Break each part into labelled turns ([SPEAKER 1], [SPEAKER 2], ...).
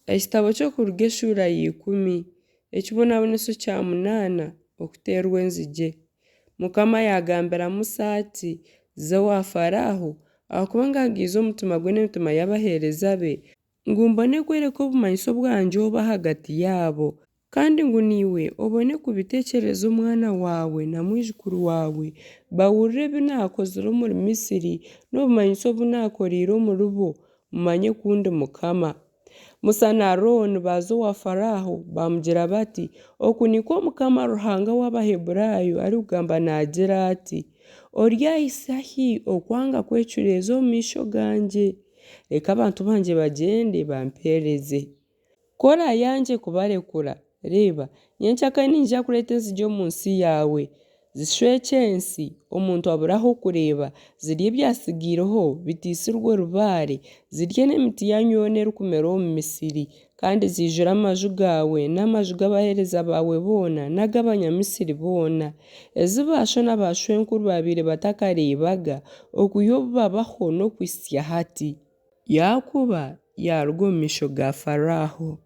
[SPEAKER 1] Ekitabo ky'Okuruga eshuura ya ikumi. Ekibonaboneso kya munaana, okuteerwa enzigye. Mukama yaagambira Musa ati, Za owa Faraaho, ahakuba ngangaize omutima gwe n'emitima y'abaheereza be, ngu mbone kworeka obumanyiso bwangye obu ahagati yaabo. Kandi ngu naiwe obone kubiteekyerereza omwana waawe na mwijukuru waawe, bahurire ebi naakozire omuri Misiri n'obumanyiso obu naakoreire omuribo, mumanye ku ndi Mukama. Musa na Arooni baaza owa Faraaho, baamugira bati, Oku nikwo Mukama Ruhanga w'Abaheburaayo arikugamba naagira ati, Oryahitsya hi okwanga kwecureeza omu maisho gangye? Reka abantu bangye bagyende, bampeereze. Ku oraayangye kubarekura, reeba, nyencakare niinyija kureeta enzigye omu nsi yaawe, zishwekye ensi, omuntu abure ah'okureeba, zirye ebyatsigaireho bitaitsirwe rubaare, zirye n'emiti yaanyu yoona erikumera omu misiri, kandi ziijure amaju gaawe n'amaju g'abaheereza baawe boona n'ag'Abanyamisiri boona, ezi baasho na baashwenkuru baabaire batakareebaga, okwiha obu babaho n'okuhitsya hati. Yaakuba yaaruga omu maisho ga Faraaho.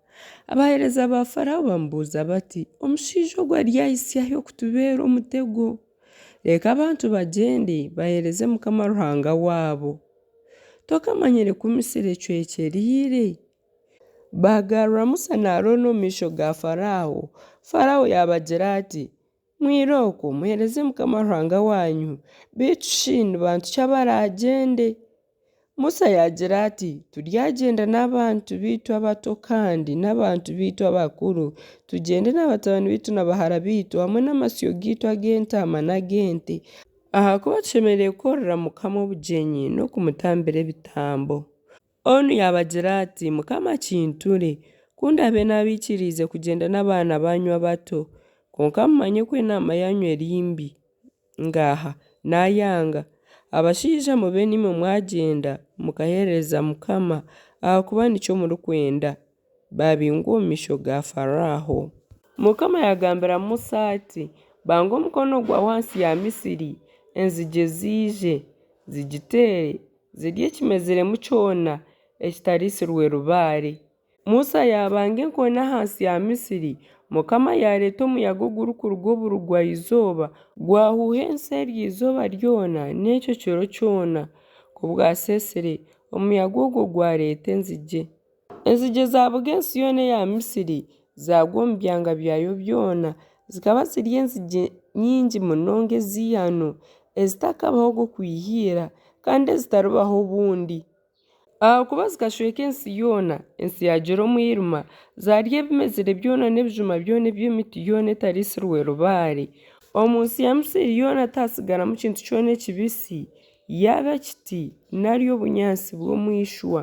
[SPEAKER 1] Abaheereza ba Faraaho bamubuuza bati, Omushaija ogu aryahitsya hi okutubeera omutego? Reka abantu bagyende, baheereze Mukama Ruhanga waabo. Tokamanyire ku Misiri ecwekyereire? Baagarura Musa na Arooni omu maisho ga Faraaho. Faraaho yaabagira ati, Mwirooko muheereze Mukama Ruhanga waanyu, beitu shi ni bantu ki abaraagyende? Musa yaagira ati, Turyagyenda n'abantu baitu abato kandi n'abantu baitu abakuru, tugyende na batabani baitu na bahara baitu hamwe n'amasyo gaitu ag'entaama n'ag'ente, ahakuba tushemereire kukorera Mukama obugyenyi n'okumutambira ebitambo. Onu yaabagira ati, Mukama akinture, ku ndaabe naabaikiriize kugyenda n'abaana baanyu abato. Kwonka mumanye ku enaama yaanyu eri mbi. Ngaaha, naayanga. Abashaija mube niimwe mwagyenda, mukaheereza Mukama, ahakuba nikyo murikwenda. Baabingwa omu maisho ga Faraaho. Mukama yaagambira Musa ati, Banga omukono gwawe ahansi ya Misiri, enzigye ziije, zigiteere, zirye ekimeziremu kyona ekitariisirwe rubaare. Musa yaabanga enkoni ahansi ya Misiri, Mukama yaareeta omuyaga ogurikuruga oburugwa-izooba, gwahuuha ensi eryo izooba ryona n'ekyo kiro kyona. Ku bwaseesire, omuyaga ogwo gwareeta enzigye. Enzigye zaabuga ensi yoona eya Misiri, zaagwa omu byanga byayo byona. Zikaba ziri enzigye nyingi munonga ez'eihano, ezitakabahoga okwiha ira, kandi ezitaribaho obundi. Ahakuba zikashweka ensi yoona, ensi yaagira omwirima, zaarya ebimezire byona n'ebijuma byona eby'emiti yoona etariisirwe rubaare. Omu nsi ya Misiri yoona tihaatsigaramu kintu kyona ekibisi, yaaba ekiti nari obunyaatsi bw'omu ishwa.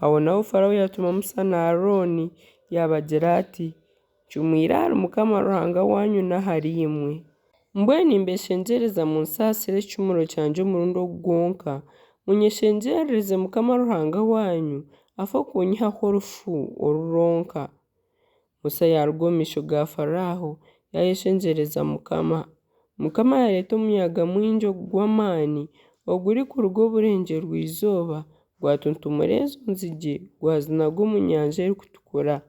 [SPEAKER 1] Ahonaaho Faraaho yaatuma Musa na Arooni, yaabagira ati, Ncumwire ahari Mukama Ruhanga waanyu n'ahariimwe. Mbwenu nimbeshengyereza munsaasire ekicumuro kyangye omurundi ogu gwonka, munyeshengyerereze Mukama Ruhanga waanyu, afe okunyihaho orufu oru rwonka. Musa yaaruga omu maisho ga Faraaho, yaayeshengyereza Mukama. Mukama yaareeta omuyaga mwingi gw'amaani ogurikuruga oburengyerwa-izooba, gwatuntumura ezo nzigye, gwazinaga omu Nyanja Erikutukura.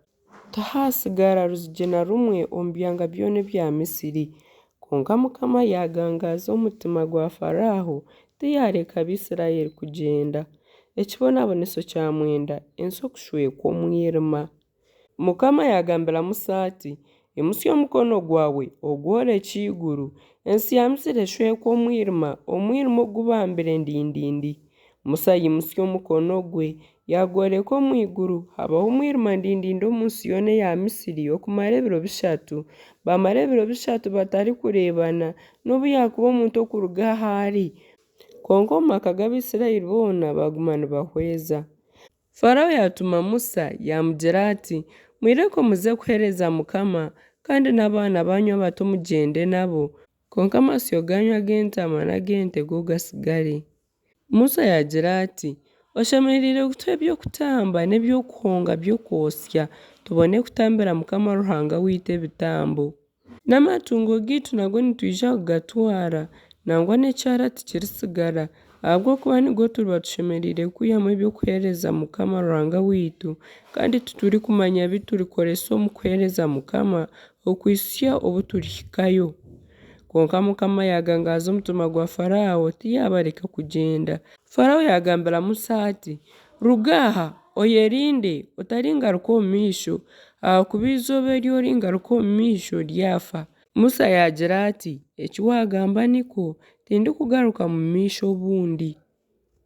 [SPEAKER 1] Tihaatsigara ruzigye na rumwe omu byanga byona ebya Misiri. Kwonka Mukama yaagangaaza omutima gwa Faraaho, tiyaareka Baisiraeli kugyenda. Ekibonaboneso kya mwenda, ensi okushwekwa omwirima. Mukama yaagambira Musa ati, Imutsya omukono gwawe, ogworekye eiguru, ensi ya Misiri eshwekwe omwirima, omwirima ogubambire ndindindi. Musa yaimutsya omukono gwe, yaagworeka omu iguru, haabaho omwirima ndindindi omu nsi yoona eya Misiri okumara ebiro bishatu. Baamara ebiro bishatu batarikureebana, nobu yaakuba omuntu okuruga ahu ari. Kwonka omu maka g'Abaisiraeli boona baaguma nibahweza. Faraaho yaatuma Musa, yaamugira ati, Mwirooko muze kuheereza Mukama, kandi n'abaana baanyu abato mugyende nabo, kwonka amasyo gaanyu ag'entaama n'ag'ente go gatsigare. Musa yaagira ati, Oshemereire kutuha eby'okutamba n'eby'okuhonga by'okwotsya, tubone kutambira Mukama Ruhanga waitu ebitambo. N'amatungo gaitu nago nitwija kugatwara, nangwa n'ekyara tikiritsigara. Ahabw'okuba nigwo turiba tushemereire kwihamu eby'okuheereza Mukama Ruhanga waitu, kandi titurikumanya bi turikoresa omu kuheereza Mukama, okuhitsya obu turihikayo. Kwonka Mukama yaagangaaza omutima gwa Faraaho, tiyaabareka kugyenda. Faraaho yaagambira Musa ati, Ruga aha, oyerinde, otaringaruka omu maisho, ahakuba eizooba eri oringaruka omu maisho oryafa. Musa yaagira ati, Eki waagamba nikwo, tindikugaruka mu maisho obundi.